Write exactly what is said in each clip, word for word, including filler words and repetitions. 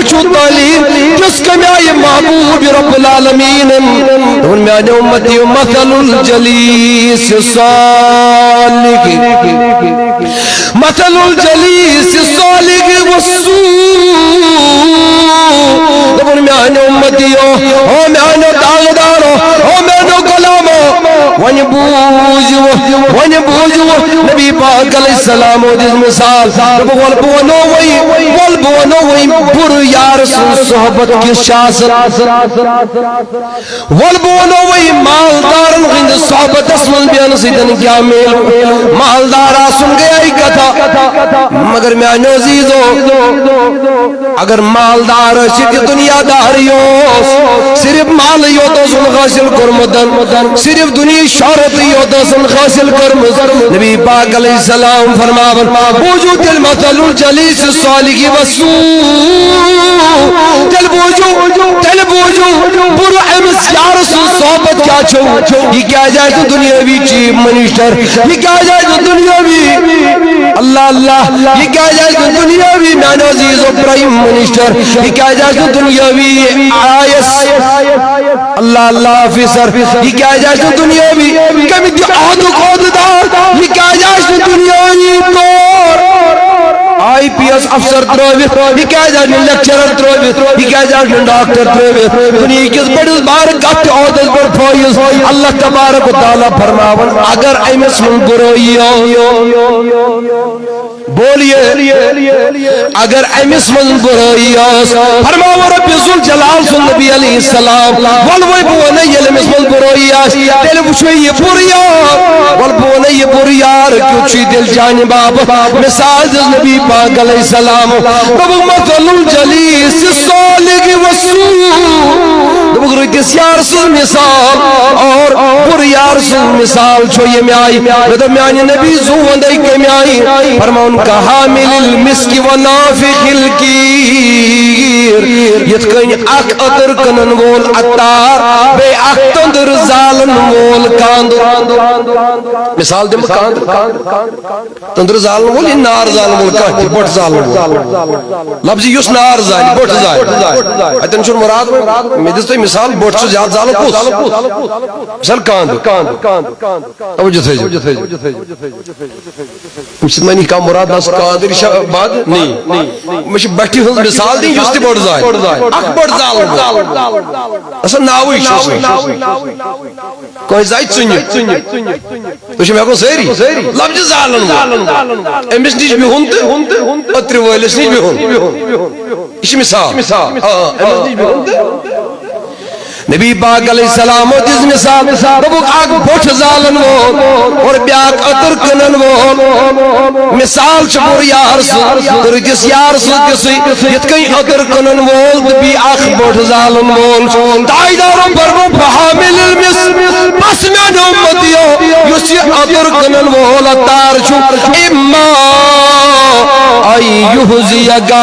چھُ تعلیٖم، تِژھ کَمہِ آیہِ محبوب رب العالمیٖنَن؟ دوٚپُن، میٛانہِ اُمتی، مثل الجلیٖس الصالح، مثل الجلیٖس الصالح والسوء۔ دوٚپُن، میٛانہِ اُمتی، او میٛانیو داغدارو، او میٛانیو غلامو، وۄنۍ بوٗزِو، وۄنۍ بوٗزِو، نبی پاک علیہ السلام دِژ مثال۔ دوٚپُکھ، وَلہٕ بہٕ وَنو وۄنۍ، وَلہٕ بہٕ وَنو وۄنۍ بُرٕ یار سٕنٛز صحبت کِژھ چھِ آسان۔ وَلہٕ بہٕ وَنو وۄنۍ مالدارَن ہٕنٛدِس صحبتَس منٛز بیٚہنہٕ سۭتۍ کیٛاہ میلہِ۔ مالدار آسُن گٔیے کَتھا، مگر میٛانیو عزیٖزو، اگر مالدار ٲسِتھ یہِ دُنیا دارٕے اوس، صرف مالٕے یوت اوسُن حٲصِل کوٚرمُت، صرف دُنیاہٕچ شہرتٕے یوت ٲسٕن حٲصِل کٔرمٕژ، نبی پاک علیہ السلام فرماوان، بوٗزِو تیٚلہِ مثل الجلیٖس الصالح والسوء۔ تیٚلہِ بوٗزِو، تیٚلہِ بوٗزِو، بُرٕ أمِس یارٕ سٕنٛز صحبت کیٛاہ چھُ؟ یہِ کیٛازِ آسہِ نہٕ دُنیٲوی چیف منسٹر؟ یہِ کیٛازِ آسہِ نہٕ دُنیٲوی؟ اللہ اللہ، یہِ کیٛازِ آسہِ نہٕ دُنیٲوی، میٛانیو عزیٖزو، پرٛایِم منسٹر؟ یہِ کیٛازِ آسہِ نہٕ دُنیٲوی آئی اے ایس؟ اللہ اللہ، آفیسر؟ یہِ کیٛازِ آسہِ نہٕ دُنیٲوی کَمہِ تہِ عہدُک عہدٕدار؟ یہِ کیٛازِ آسہِ نہٕ دُنیٲوی طور آئی پی ایس افسر ترٲوِتھ؟ یہِ کیٛازِ آسہِ نہٕ لیکچرر ترٲوِتھ؟ یہِ کیٛازِ آسہِ نہٕ ڈاکٹر ترٲوِتھ؟ دُنیہٕکِس بٔڑِس بارٕ کَتھ تہِ عہدس پٮ۪ٹھ فٲیض۔ اللہ تبارک و تعالیٰ فرماوان، اگر أمِس منٛز بُرٲیی ٲس، بولیے، اگر أمِس منٛز بُرٲیی ٲس، فرماوان رب ذوالجلال سُنٛد نبی علیہ السلام، وَلہٕ وۄنۍ بہٕ وَنَے ییٚلہِ أمِس منٛز بُرٲیی آسہِ، تیٚلہِ وٕچھو یہِ بُرٕ یار۔ وَلہٕ بہٕ وَنَے یہِ بُرٕ یار کیُتھ چھُ، یہِ تیٚلہِ چانہِ باپتھ۔ مثال دِژ نبی پاک علیہ السلام، دوٚپُکھ، مثل الجلیٖس الصالح والسوء۔ دوٚپُکھ، رٕتِس یار سٕنٛز مثال اور بُرٕ یار سٕنٛز مثال چھو ییٚمہِ آیہِ۔ مےٚ دوٚپ، میٛانہِ نبی زُو وَندَے کَمہِ آیہِ؟ فرماوُن، کحامل المسک و نافخ الکیر۔ یِتھ کٔنۍ اکھ عطر کٕنن وول عطار، بیٚیہِ اکھ تٔنٛدٕر زالن وول کانٛدُر۔ مثال دِمہٕ کانٛدُر۔ تٔنٛدٕر زالن وول، یہِ نار زالن وول، کانٛہہ تہِ بۄٹھ زالن وول۔ لفظ یُس نار زالہِ، بۄٹھ زالہِ۔ اَتٮ۪ن چھُنہٕ مُراد وۄنۍ، مےٚ دِژ تۄہہِ مثال، بۄٹھ چھُ زیادٕ زالان کُس؟ مثال کانٛدُر۔ توجہ تھٲیزیو۔ وٕچھِتھ مےٚ نی کانٛہہ مُراد، نہ سُہ کانٛدٕر، یہِ چھا بد؟ نی۔ مےٚ چھِ بۄٹھِ ہٕنٛز مثال دِنۍ، یُس تہِ بۄٹھ زالہِ۔ اکھ بۄٹھ زالن وول۔ اَصل ناوٕے چھُس نہٕ۔ کٲنٛسہِ زایہِ ژٕنہِ۔ تُہۍ چھِو مےٚ گوٚو سٲری؟ لفظ زالن وول۔ أمِس نِش بِہُن تہٕ أترِ وٲلِس نِش بِہُن۔ یہِ چھِ مثال۔ آ، آ، أمِس نِش بِہُن تہٕ نبی پاک علیہ السلام دِژ مثال۔ دوٚپُکھ، اکھ بۄٹھ زالن وول اور بیٛاکھ عطر کٕنن وول۔ مثال چھُ بُرٕ یار سُنٛد تہٕ رٕتِس یار سُنٛد تِژھٕے، یِتھ کٔنۍ عطر کٕنن وول تہٕ بیٚیہِ اکھ بۄٹھ زالن وول۔ تاجدارو فرموو، فحامل المسک، بس میانیو امتیو، یُس یہِ عطر کٕنن وول عطار چھُ، اما ان یحزیک۔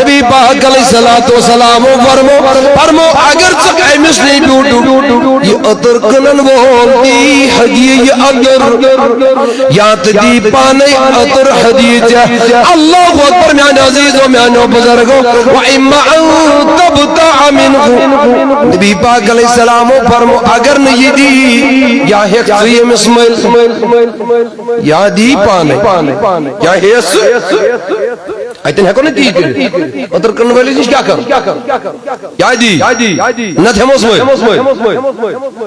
نبی پاک علیہ الصلوۃ والسلام فرمو، فرمو، اگر ژٕ أمِس نِش بیوٗٹھ، یہِ عطر کٕنن وول دی ہدیہِ یہِ عطر، یا تہٕ دی پانے عطر ہدیہِ ژےٚ۔ اللہ اکبر، میانیو عزیزو، میانیو بزرگو۔ و اما ان تبتاع منه۔ نبی پاک علیہ السلام فرمو، اگر نہٕ یہِ دی، یا ہیٚکھ ژٕ ییٚمِس مٔلۍ، یا دی پانے، یا ہیٚس ژٕ۔ اتٮ۪ن ہیٚکو نہٕ تی کٔرِتھ۔ عطر کٕنن وٲلِس نِش کیٛاہ کرو؟ یا دی، نتہٕ ہٮ۪موس مٔلۍ۔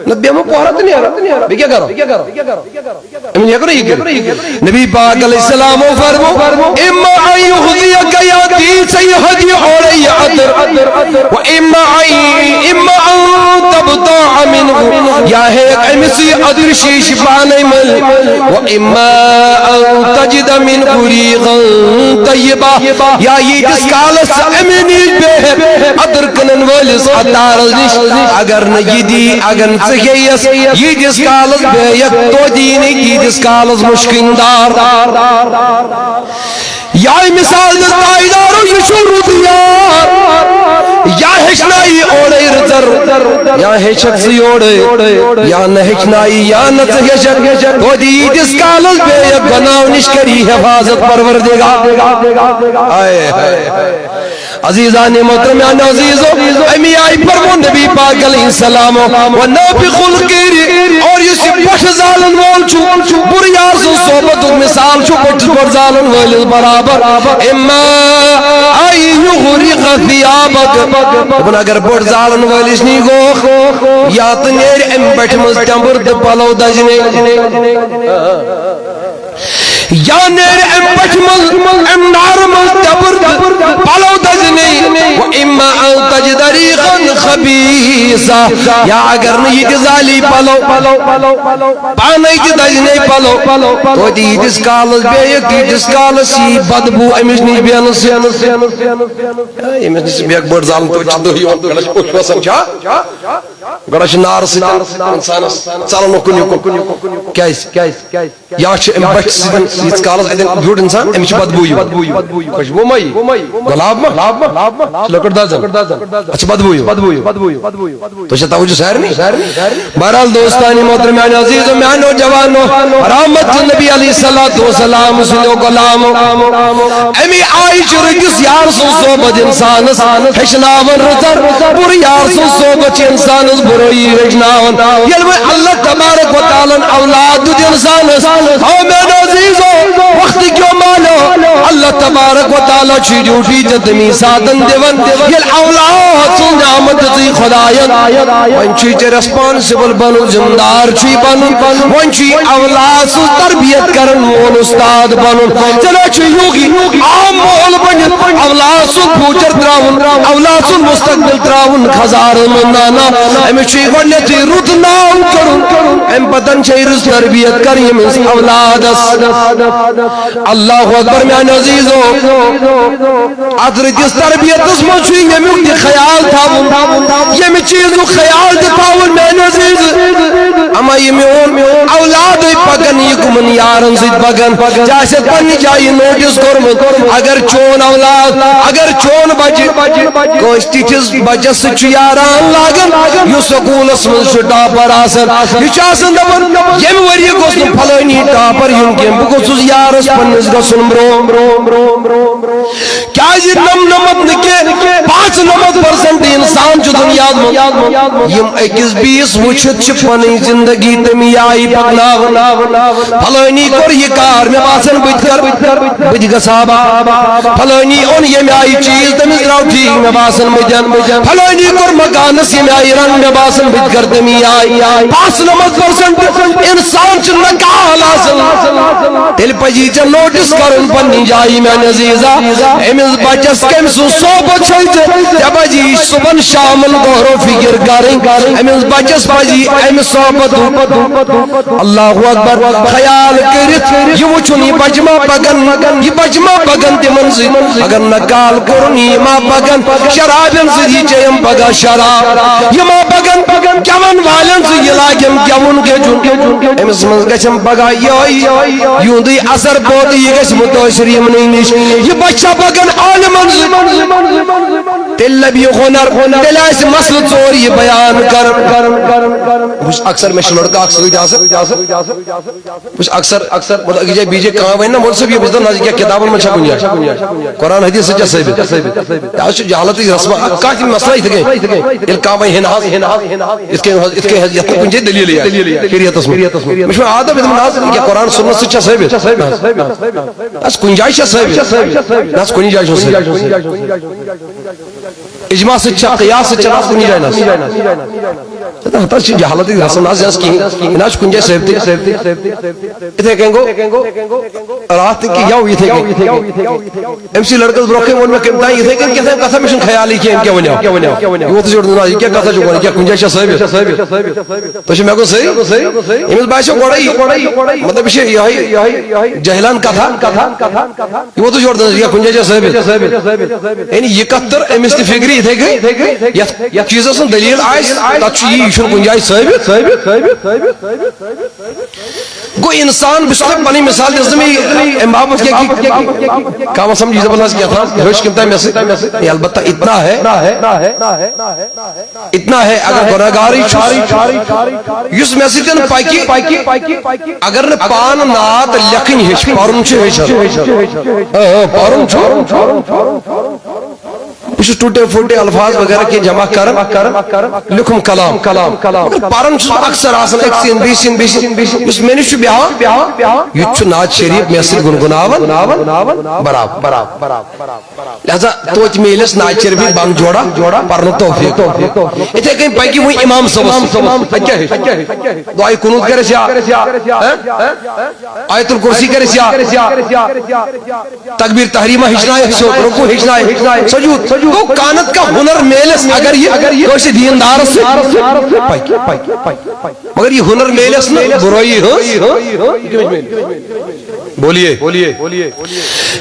نتہٕ بیٚہمو پۄہرا تہٕ نیرو۔ بیٚیہِ کیٛاہ کرو؟ أمِس ہیٚکو نہٕ یہِ کٔرِتھ۔ نبی پاک علیہ السلام فرمو، اما ان یحزیک، یا دی ژےٚ یہِ ہدیہِ اورے یہِ عطر۔ و اما ان، اما ان تبتاع منه، یا ہیٚکھ أمِس یہِ عطر شیٖشہِ پانے مٔلۍ۔ و اما ان تجد منه ریحا طیبہ، یا ییٖتِس کالس ژٕ أمِس نِش بیٚہکھ، عطر کٕنن وٲلِس عطارس نِش، اگر نہٕ یہِ دی، اگر نہٕ ژٕ ہیٚیس، ییٖتِس کالس بیٚہکھ، توتہِ یی نہٕ تیٖتِس کالس مُشکِن دار۔ یا مثال دِژ تاجدارو، یہِ چھُ رُت یار، یا ہیٚچھنایہِ اورے رٕژر، یا ہیٚچھکھ ژٕ یورے، یا نہٕ ہیٚچھنایہِ، یا نہٕ ژٕ ہیٚچھکھ، توتہِ ییٖتِس کالس بیٚہکھ، گۄناہو نِش کری حفاظت پروردگار۔ ہاے، ہاے، ہاے۔ عزیزان محترم، میانیو عزیزو، امی آیہِ فرمو نبی پاک علیہ السلام، و نافخ الکیر، اور یُس یہِ بۄچھِ زالن وول چھُ، بُرٕ یار سٕنٛز صحبتُک مثال چھُ بۄچھِ بۄچھِ زالن وٲلِس برابر۔ اما ان یغرق ثیابک۔ دوٚپُن، اگر بۄچھِ زالن وٲلِس نِش گوکھ، یا تہٕ نیرِ امہِ بۄچھِ منٛز تٮ۪مبُر تہٕ پلو دزنے۔ یا نیرِ امہِ بۄچھِ منٛز، امہِ نارٕ منٛز تٮ۪مبُر تہٕ پلو دزنے۔ و اما ان تجد ریحا خبیثا، یا اگر نہٕ یہِ تہِ زالی پلو، پانے تہِ دزنے پلو، توتہِ ییٖتِس کالس بیٚیہِ، تیٖتِس کالس یی بدبو أمِس نِش بیٚہنس۔ أمِس نِش بیٚکھ بٔڑ زالن توتہِ چھِ دٔہ یِوان، گۄڈٕ چھِ اوٚش وسان، چھا؟ گۄڈٕ چھِ نارٕ سۭتۍ انسانس ژلان اُکُن یُکُن۔ کیازِ؟ یا چھِ امہِ بۄچھِ سۭتۍ ییٖتِس کالس اتٮ۪ن بیوٗٹھ انسان، أمِس چھِ بدبو یِوان۔ خوشبو ما یی؟ گۄلاب ما؟ چھِ لۄکٕٹ دزان۔ اتھ چھِ بدبو یِوان۔ تُہۍ چھا توجہ سارنٕے؟ بہرحال دوستان محترم، میانیو عزیزو، میانیو جوانو، رحمت نبی علیہ الصلوۃ والسلام سٕنٛدیو غلامو۔ امی آیہِ چھُ رٕتِس یار سٕنٛز صحبت انسانس ہیٚچھناوان رٕژر، بُرٕ یار سٕنٛز صحبت چھِ انسانس بُرٲیی ہیٚچھناوان۔ ییٚلہِ وۄنۍ اللہ تبارک و تعالیٰ ہن اولاد دیُت انسانس، او میانیو عزیزو، وقت کیو مالو، اللہ تبارک و تعالیٰ چھُ ڈیوٹی ژےٚ تمی ساتن دِوان، ییٚلہِ اولاد سٕنٛز نعمت دِژٕے خداین۔ وۄنۍ چھُے ژےٚ ریسپانسبل بنُن، ذمہٕ دار چھُے بنُن۔ وۄنۍ چھُے اولاد سٕنٛز تربیت کرن وول استاد بنُن۔ ژےٚ نہ چھُے یوٗگی عام ماحول بٔنِتھ اولاد سُنٛد فیوچر تراوُن، اولاد سُنٛد مستقبل تراوُن خزارس منٛز۔ نہ، نہ، أمِس چھُے گۄڈٕنیتھٕے رُت ناو کرُن، امہِ پتن چھے رٕژ تربیت کرٕنۍ أمِس اولادس۔ اللہ اکبر میانیو عزیزو۔ اتھ رٕتِس تربیتس منٛز چھُ ییٚمیُک تہِ خیال تھاوُن، ییٚمہِ چیٖزُک خیال تہِ تھاوُن، میانہِ عزیز۔ اما یہِ میون اولادٕے پکان، یہِ کٕمن یارن سۭتۍ پکان؟ ژےٚ آسٮ۪تھ پننہِ جایہِ نوٹس کوٚرمُت، اگر چون اولاد، اگر چون بچہِ کٲنٛسہِ تِتھِس بچس سۭتۍ چھُ یاران لاگان، یُس سکوٗلس منٛز چھُ ٹاپر آسان، یہِ چھُ آسان دپان، ییٚمہِ ؤریہِ گوٚژھ نہٕ فلٲنی ٹاپر یُن کینٛہہ، بہٕ گوٚژھُس یارس پننِس گژھُن برونٛہہ۔ کیازِ نمنمتھ نہٕ کینٛہہ، پانٛژھ نمتھ پرسنٹ انسان چھُ دُنیاہس منٛز، یِم أکِس بیِس وٕچھِتھ چھِ پنٕنۍ زندگی تَمی آیہِ پکناوان۔ فلٲنی کوٚر یہِ کار، مےٚ باسان بہٕ تہِ کرٕ، بہٕ تہِ گژھٕ ہا با۔ فلٲنی اوٚن ییٚمہِ آیہِ چیٖز، تٔمِس درٛاو ٹھیٖک، مےٚ باسان بہٕ دِمہٕ۔ فلٲنی کوٚر مکانس ییٚمہِ آیہِ رنگ، مےٚ باسان بہٕ تہِ کرٕ تَمی آیہِ۔ پانٛژھ نمتھ پرسنٹ انسان چھُ نقال آسان۔ تیٚلہِ پزی ژےٚ نوٹس کرُن پننہِ جایہِ، میانہِ عزیزا، أمِس بچس کٔمۍ سُنٛد صحبت چھے ژےٚ، ژےٚ پزی صبحن شامن غور و فکر کرٕنۍ۔ أمِس بچس پزی امہِ صحبتُک، اللہ اکبر، خیال کٔرِتھ یہِ وٕچھُن، یہِ بچہِ ما پکن، یہِ بچہِ ما پکن تِمن سۭتۍ۔ اگر نقال کوٚرُن، یہِ ما پکن شرابن سۭتۍ، یہِ چیٚیم پگاہ شراب، یہِ ما پکن گٮ۪ون والٮ۪ن سۭتۍ، یہِ لاگٮ۪م گٮ۪وُن گٮ۪جُن۔ أمِس منٛز گژھٮ۪م پگاہ یِہوٚے، یِہُنٛدُے اثر پوتہٕ، یہِ گژھِ مُتٲثر یِمنٕے نِش۔ یہِ بچہِ چھا پکان عالمن سۭتۍ؟ تیٚلہِ لبہِ یہِ ہُنر، تیٚلہِ آسہِ مسلہٕ ژور یہِ بیان کران۔ بہٕ چھُس اکثر، مےٚ چھُ لڑکہٕ اکھ سۭتۍ آسان۔ بہٕ چھُس اکثر، اکثر، مطلب، أکِس جایہِ بیٚیہِ جایہِ کانٛہہ وَنہِ نا، مول صٲب، یہِ بہٕ چھُس دَپان، نہ، یہِ کیٛاہ کِتابَن منٛز چھا کُنہِ جایہِ؟ قرآن حدیٖث سۭتۍ چھا ثٲبِت؟ یہِ حظ چھُ جہالتٕے رسمہ، اَکھ کانٛہہ تہِ مسلہٕ یِتھَے کٔنۍ۔ ییٚلہِ کانٛہہ وَنہِ ہِن حظ، یِتھ کٔنۍ حظ، یِتھ کٔنۍ حظ، یَتھ نہٕ کُنہِ جایہِ دٔلیٖلٕے آسہِ شریعتَس منٛز۔ مےٚ چھُ وۄنۍ عادت، بہٕ دَپہٕ، نہ حظ، یہِ کیٛاہ قرآن سُنت سۭتۍ چھا ثٲبِت؟ بَس کُنہِ جایہِ چھا ثٲبِت؟ نہ حظ، کُنہِ جایہِ چھُنہٕ ثٲبِت۔ اجماع سۭتۍ چھا، قیاس سۭتۍ چھا، نہ حظ کُنہِ جایہِ نہ حظ۔ ہتہٕ حظ چھِ جہالتٕے گژھان، نہ حظ یہِ حظ کِہیٖنۍ، یہِ نہ حظ چھُ کُنہِ جایہِ ثٲبتٕے۔ یِتھَے کٔنۍ گوٚو، راتھ تہِ کہِ یَوٕ یِتھَے کٔنۍ۔ أمۍ سٕے لٔڑکَس برونٛہہ کَنہِ ووٚن مےٚ کٔمۍ تام یِتھَے کٔنۍ کیٛاہ تام کَتھا، مےٚ چھُنہٕ خیالٕے کینٛہہ، أمۍ کیٛاہ وَنیو۔ یہِ ووتُس یورٕ، نہ، یہِ کیٛاہ کَتھا چھُکھ وَنان، یہِ کیٛاہ کُنہِ جایہِ چھا ثٲبِت؟ تُہۍ چھِو مےٚ کُن صحیح؟ أمِس باسیو گۄڈَے، مطلب، یہِ چھِ یِہوٚے جاہلان کَتھا۔ یہِ ووتُس یورٕ، یہِ کُنہِ جایہِ چھا ثٲبِت؟ یعنی یہِ کَتھ تٔر أمِس تہِ فِکرِ یِتھَے کٔنۍ، یَتھ چیٖزَس نہٕ دٔلیٖل آسہِ، تَتھ چھُ یی، یہِ چھُنہٕ کُنہِ جایہِ ثٲبِت۔ گوٚو اِنسان، بہٕ چھُس تۄہہِ پَنٕنۍ مِثال دِژ نہٕ مےٚ یہِ اَمہِ باپَتھ کینٛہہ کہِ کانٛہہ ما سَمجھی زَبردست کینٛہہ تھا، ہیوٚچھ کٔمۍ تام مےٚ سۭتۍ۔ البتہ اتنا ہے، اتنا ہے، اگر گناہگارٕے چھُس، یُس مےٚ سۭتۍ پَکہِ، اگر نہٕ پانہٕ نعت لیکھٕنۍ ہیٚچھ، پَرُن چھُ ہیٚچھان۔ آ، آ، پَرُن چھُ۔ بہٕ چھُس ٹوٹے پھوٹے الفاظ وغیرہ کینٛہہ جمع کران، لیکھُم کلام۔ مگر پران چھُس بہٕ اکثر آسان أکۍ سٕنٛدۍ بیٚیہِ سٕنٛدۍ بیٚیہِ سٕنٛدۍ، یُس مےٚ نِش چھُ بیٚہوان، یہِ تہِ چھُ نعت شریف مےٚ سۭتۍ گُنگُناوان برابر۔ لہذا توتہِ میلٮ۪س نعت شریفٕچ بنٛد جوڑا پرنُک توفیق۔ یِتھے کٔنۍ پکہِ وۄنۍ امام صٲبس۔ اَتہِ کیٛاہ ہیٚچھ؟ دعائے قنوت کرٮ۪س یاد۔ ہہ؟ آیت الکرسی کرٮ۪س یاد۔ تکبیر تحریمہ ہیٚچھنایَکھ سیوٚد، رکوع ہیٚچھنایَکھ، سجود۔ گوٚو کانت کا ہنر میلس اگر یہِ کٲنٛسہِ دیندارس سۭتۍ پکہِ۔ مگر یہِ ہنر میلس نہٕ برٲیی ہٕنٛز۔ بولیے۔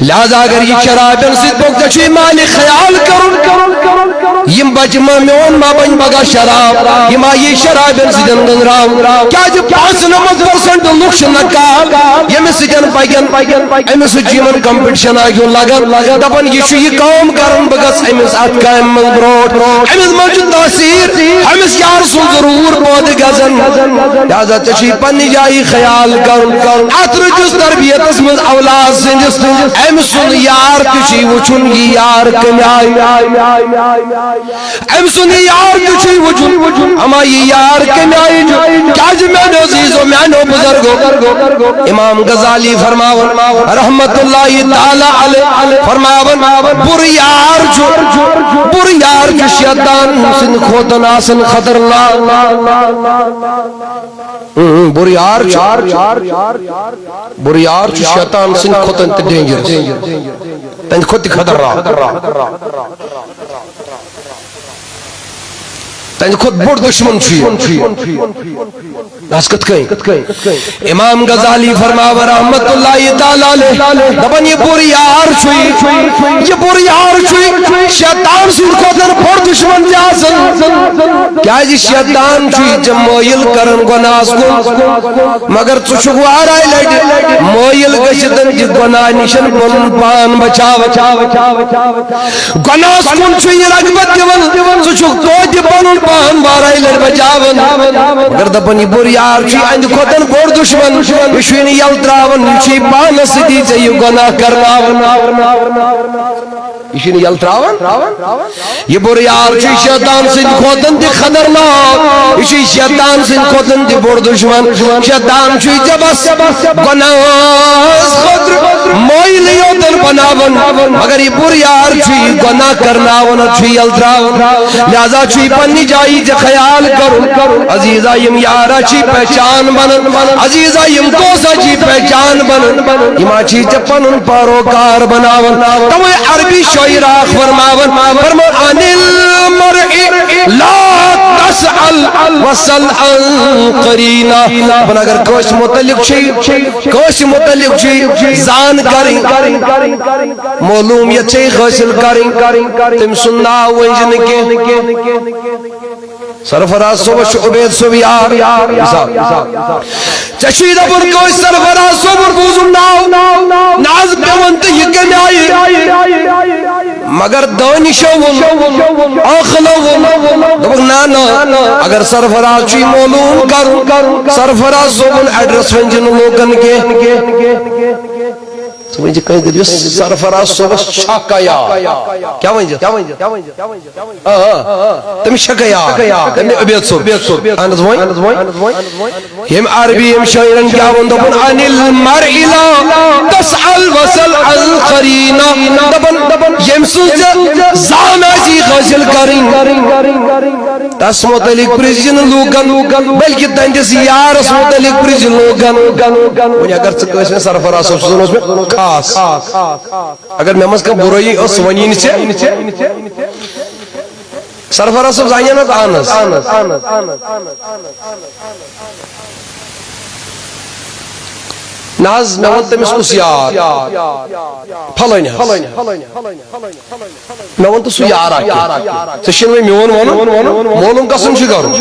لہذا اگر یہِ شرابن سۭتۍ پوٚک، ژےٚ چھُے مالہِ خیال کرُن۔ یِم بچہِ ما میون ما بنہِ پگاہ شراب، یِم آیہِ شرابن سۭتۍ گنٛزراونہٕ۔ کیازِ پانٛژنمتھ پرسنٹ لُکھ چھِ نقال، ییٚمِس سۭتۍ پکن، أمِس سۭتۍ چھُ یِمن کمپٹیشن آسہِ لگان۔ دپان، یہِ چھُ یہِ کٲم کران، بہٕ گژھٕ أمِس اتھ کامہِ منٛز برونٛٹھ۔ أمِس منٛز چھُ تاثیر، أمِس یار سُنٛد ضروٗر پٲدٕ گژھان۔ لہذا ژےٚ چھُے پننہِ جایہِ خیال کرُن۔ اتھ رٕتِس تربیتس منٛز اولاد سٕنٛدِس، أمۍ سُنٛد یار تہِ چھُے وٕچھُن، یہِ یار کمہِ آیہِ۔ أمۍ سُنٛد یہِ یار تہِ چھُے وٕچھُن، اما یہِ یار کمہِ آیہِ چھُ؟ کیازِ میانیو عزیزو، میانیو بزرگو، امام غزالی فرماوان رحمت اللہ تعالی علیہ، فرماوان، بُرٕ یار چھُ، بُرٕ یار چھُ شیطان سٕنٛدِ کھۄتہٕ آسان خطرناک۔ اۭں، بُرٕ یار چھُ، بُرٕ یار چھُ شیطان سٕنٛدِ کھۄتہٕ تہِ ڈینجرس، تہنٛدِ کھۄتہٕ تہِ خطرناک۔ تہنٛدِ کھۄتہٕ بوٚڑ دُشمن چھُ یہِ۔ بس کِتھ کٔنۍ؟ امام غزالی فرماوان رحمت اللہ تعالی علیہ، دپان، یہِ بُرٕ یار چھُے، یہِ بُرٕ یار چھُے شیطان سٕنٛدِ کھۄتہٕ بوٚڑ دُشمن تہِ آسان۔ کیازِ شیطان چھُے ژےٚ مٲیِل کران گۄناہس کُن، مگر ژٕ چھُکھ واریاہ لٹہِ مٲیِل گٔژھِتھ یہِ گۄناہ نِش پنُن پان بچاوان۔ گۄناہس کُن چھُ یہِ رغبت دِوان، ژٕ چھُکھ توتہِ پنُن پان واریاہ لٹہِ بچاوان۔ مگر دپان، یہِ بُرٕ یار چھُے اَہنٛدِ کھۄتہٕ بوٚڑ دُشمن، یہِ چھُے نہٕ یلہٕ تراوان، یہِ چھُے پانس سۭتی ژےٚ یہِ گۄناہ کرناوان۔ یہِ چھُے نہٕ یلہٕ تراوان۔ یہِ بُرٕ یار چھُے شیطان سٕنٛدِ کھۄتہٕ تہِ خطرناک، یہِ چھُے شیطان سٕنٛدِ کھۄتہٕ تہِ بوٚڑ دُشمن۔ شیطان چھُے ژےٚ بس گۄناہس خٲطرٕ مٲیِلٕے یوتن بناوان، مگر یہِ بُرٕ یار چھُے گۄناہ کرناوان، چھُے یلہٕ تراوان۔ لہذا چھُے پننہِ جایہِ ژےٚ خیال کرُن۔ عزیزا، یِم یارا چھی پہچان بنان، عزیزا، یِم دوستا چھی پہچان بنان، یِم آ چھی ژےٚ پنُن پروکار بناوان۔ توے عربی شٲعر اکھ فرماوان، فرمان، عن المرء لا تسأل وسل عن قرینہ۔ دپان، اگر کٲنٛسہِ متعلق چھُے، کٲنٛسہِ متعلق چھُے زان کرٕنۍ، معلومیت چھے حٲصِل کرٕنۍ، تٔمۍ سُنٛد ناو ؤنۍ زِ نہٕ کینٛہہ۔ سرفراز صٲبس چھُ عبید صٲب یار۔ مثال، ژےٚ چھُے دپُن کٲنٛسہِ سرفراز صٲبُن بوٗزُم ناو، نہ حظ پیوٚن تہٕ یہِ کمہِ آیہِ؟ مگر دٲنِشو ووٚن، عٲقلو ووٚن، دوٚپُکھ، نہ، نہ، اگر سرفراز چھُے معلوم کرُن، سرفراز صٲبُن ایڈریس ؤنۍ زِ نہٕ لوٗکن کینٛہہ۔ ژٕ ؤنۍ زِ کٲنٛسہِ دٔپۍزِ سرفراز صٲبس چھا کانٛہہ یار؟ کیٛاہ ؤنۍ زِ؟ آ، آ، تٔمِس چھا کانٛہہ یار؟ تٔمِس عبید صٲب۔ اہن حظ وۄنۍ۔ ییٚمۍ عربی، ییٚمۍ شٲعرن کیٛاہ ووٚن؟ دوٚپُن، عن المرء لا تسأل وسل عن قرینہ۔ دپان، ییٚمۍ سٕنٛز ژےٚ زان آسی حٲصِل کرٕنۍ، تس متعلق پرٛژھ زِ نہٕ لوٗکن، بلکہِ تہنٛدِس یارس متعلق پرٛژھ زِ لوٗکن۔ وۄنۍ اگر ژٕ کٲنٛسہِ وَنکھ، سرفراز صٲب سُنٛد اوس مےٚ خاص، اگر مےٚ منٛز کانٛہہ بُرٲیی ٲس، سُہ وَنی نہٕ ژےٚ۔ سرفراز صٲب زانہِ نا؟ اہن حظ۔ نہ حظ، مےٚ ووٚن تٔمِس کُس یار؟ پھلٲنۍ حظ۔ مےٚ ووٚن تہٕ سُہ یارا کیٛاہ؟ ژےٚ چھُے نہٕ وۄنۍ میون وَنُن۔ معلوم کَسُن چھُ کَرُن؟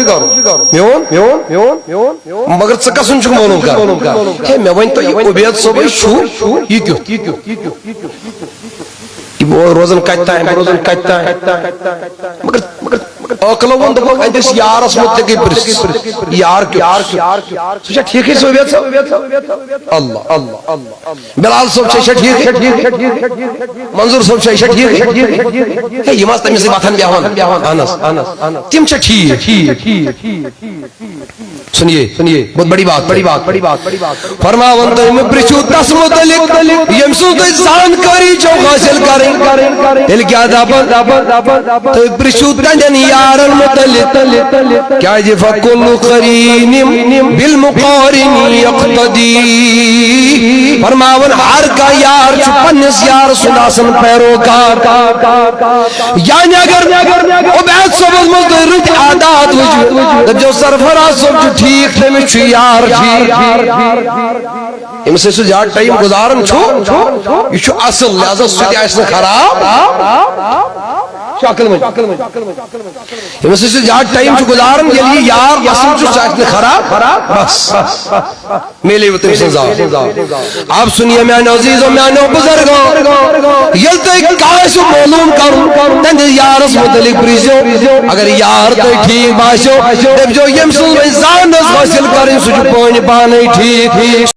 میون؟ مگر ژٕ کَسُن چھُکھ معلوم کَرُن؟ ہے، مےٚ ؤنۍ تو، یہِ عبید صٲبٕے چھُ، یہِ کیُتھ؟ یہِ بہٕ روزان کتہِ تام، بہٕ روزان کتہِ تام۔ مگر، مگر، مگر عٲقلو ووٚن، دوٚپُکھ، أہٕنٛدِس یارس مُتعلقٕے پرژھ۔ یار کیُتھ؟ سُہ چھا ٹھیٖکھٕے صٲبیت صٲب؟ اللہ، اللہ، اللہ۔ بلال صٲب چھا، چھا ٹھیٖک؟ منظور صٲب چھا، چھا ٹھیٖک؟ ہے، یِم آسہٕ تٔمِس سۭتۍ وۄتھان بیٚہوان۔ اہن حظ، اہن حظ، اہن حظ۔ تِم چھا ٹھیٖک؟ سنیے، سنیے، بہت بڑی بات، بڑی بات، بڑی بات، بڑی بات۔ فرماوان تُہۍ مہٕ پرٛژھِو تس مُتعلق، ییٚمہِ سٕنٛز تُہۍ زانکٲری چھو حٲصِل کرٕنۍ۔ تیٚلہِ کیٛاہ دپان؟ تُہۍ پرٛژھِو تہنٛدٮ۪ن یارن مُتعلق۔ کیٛازِ؟ فکل قرین بالمقارن یقتدی۔ فرماوان ہر کانٛہہ یار چھُ پننِس یار سُنٛد آسان پیروکار۔ یعنی اگر عبید صٲبس منٛز تُہۍ رٕتۍ عادات وٕچھِو، دٔپۍزیو سرفراز صٲب چھُ ٹھیٖک، تٔمِس چھُ یار ٹھیٖک۔ ییٚمِس سۭتۍ سُہ زیادٕ ٹایم گُزاران چھُ، یہِ چھُ اصل، لہذا سُہ تہِ آسہِ نہٕ خراب۔ چھُ عقل منٛز۔ ییٚمِس سۭتۍ سُہ زیادٕ ٹایم چھُ گُزاران، ییٚلہِ یہِ یار اصل چھُ، سُہ آسہِ نہٕ خراب۔ بس۔ میلے وٕ تٔمۍ سٕنٛز ذات۔ اب سنیے میانیو عزیزو، میانیو بزرگو، ییٚلہِ تۄہہِ کانٛہہ آسیو معلوم کرُن، تہنٛدِس یارس مُتعلق پرٛژھزیو۔ اگر یار تۄہہِ ٹھیٖک باسیو، دٔپۍزیو، ییٚمہِ سٕنٛز وۄنۍ زانس حٲصِل کرٕنۍ، سُہ چھُ پانہٕ پانے ٹھیٖک۔